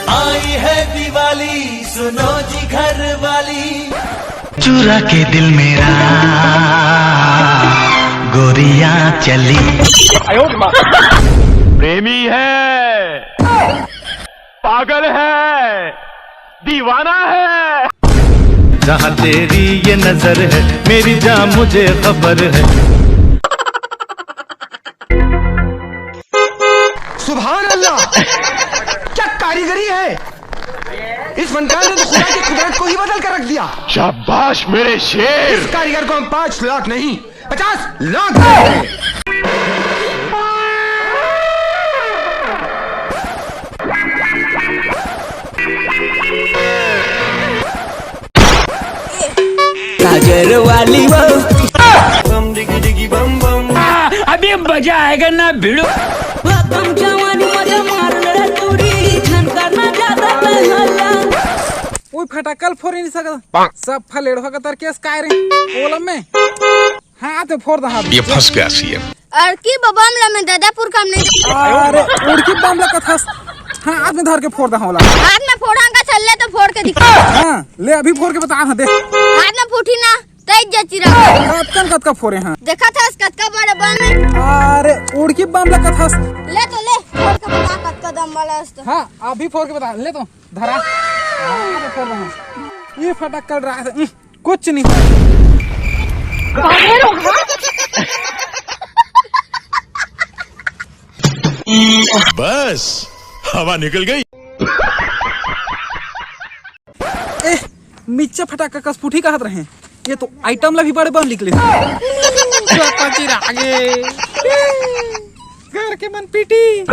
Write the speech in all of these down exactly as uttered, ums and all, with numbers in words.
आई है दिवाली, सुनो जी घर वाली। चुरा के दिल मेरा गोरियां चली। प्रेमी है, पागल है, दीवाना है। जहाँ तेरी ये नजर है, मेरी जान मुझे खबर है। सुभान अल्लाह, क्या कारीगरी है। इस फनकार ने तो खुदा की कुदरत को ही बदल कर रख दिया। शाबाश मेरे शेर। इस कारीगर को हम पाँच लाख नहीं, पचास लाख देंगे। काजर वाली वो। बम डिगी डिगी बम बम। अभी मजा आएगा ना भिड़ू। खत्म जवानी मजा मार ले रे टूरी, झन करना ज्यादा तै हल्ला। ओए फटाकल फोरे नहीं सकत। सब फलेड़वा का तर केस काय रे। ओलम में। हाँ, तो फोर दहा। ये फंस गया सीएम। अड़की बम ला में दादा पुरखा में नहीं। अरे, उड़की बम ला कथस। हाँ, हाथ में धर के फोर दहा ओला। हाथ में फोड़ांगा, चल ले तो फोड़ के दिखा। हाँ, ले अभी फोर के बता, हाँ, दे। हाथ में फूटी ना, तेज जची रहा। कतकन कतका फोरे हाँ। देखा था कतका बड़े बम है। अरे, उड़की बम ला कथस। ले तो ले, फोड़ के बता कतका दम वाला है तो। हाँ, अभी फोर के बता, ले तो, धरा। हाँ, तो फोर दहा। ये फटाकल रहा है। कुछ नहीं। बस, हवा निकल गई। ए, मिच्चा फटाका कस पुठी कहत रहे, ये तो आइटम ला भी बड़े बम निकले। चपाची रागे। घर के मन पीटी।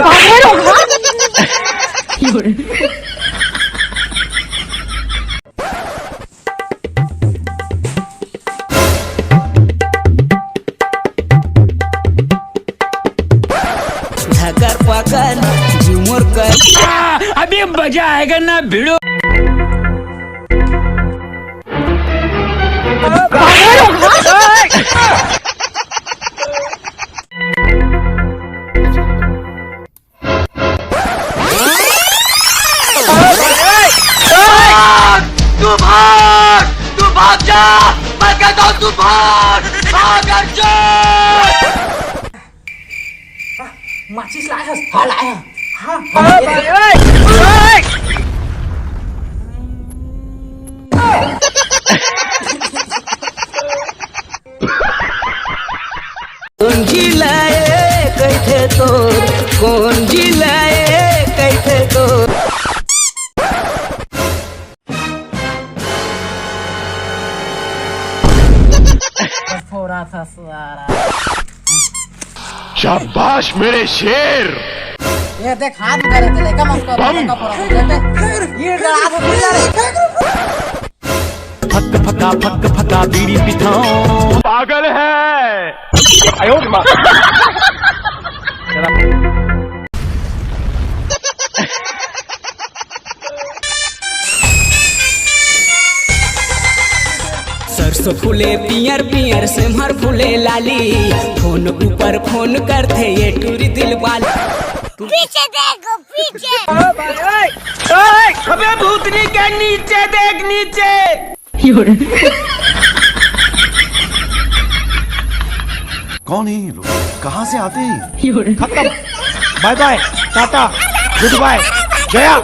झकर पकर झुमुर कर। अभी मजा आएगा ना भिड़ो। तू भाग, तू भाग जा, मैं कहता हूँ तू भाग, भाग अर्जुन। माचिस लाए हस? हाँ, लाए हस। हाँ, हाँ, भाई, ओए, ओए। कौन जिलाए कैसे तोर, कौन जिलाए कैसे तोर। थोड़ा सा सारा। शाबाश मेरे शेर। ये देख, हाथ में धरे थे, लेकर मत करो, बम। लेकर करो, लेकर। ये डरा तो दिल रे। फक फका, फक फका, बीड़ी पिथाओ। पागल है। आयो रे माँ। सरसों फूले पियर पियर, सेमहर फूले लाली। फोन ऊपर फोन करथे ये टूरी दिल वाली। पीछे देखो, पीछे। अबे भूतनी के नीचे देख, नीचे। कौन है ये लोग? कहाँ से आते हैं? खत्म। बाय बाय, टाटा, गुड बाय, गया।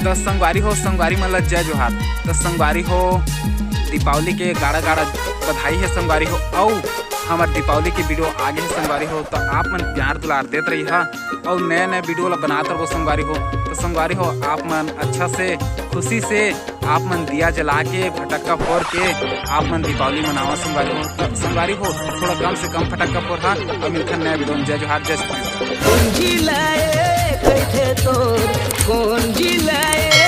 त संगवारी हो, संगवारी मन ल जय जोहार। त संगवारी हो, दीपावली के गाड़ा गाड़ा बधाई हे संगवारी हो। अउ हमर दीपावली के वीडियो आगे हे संगवारी हो, त आप मन प्यार दुलार देत रहिहा अउ नया नया वीडियो ला बनात रहो संगवारी हो। त संगवारी हो, आप मन अच्छा से, खुशी से, आप मन दिया जला के, फटक्का फोर के आप मन दीपावली मनावा संगवारी हो। त संगवारी हो, थोड़ा कम से कम फटक्का फोरहा। अब मिलथन नया वीडियो में। जय जोहार, जय छत्तीसगढ़। कौन जिलाए कैसे तोर, कौन जिलाए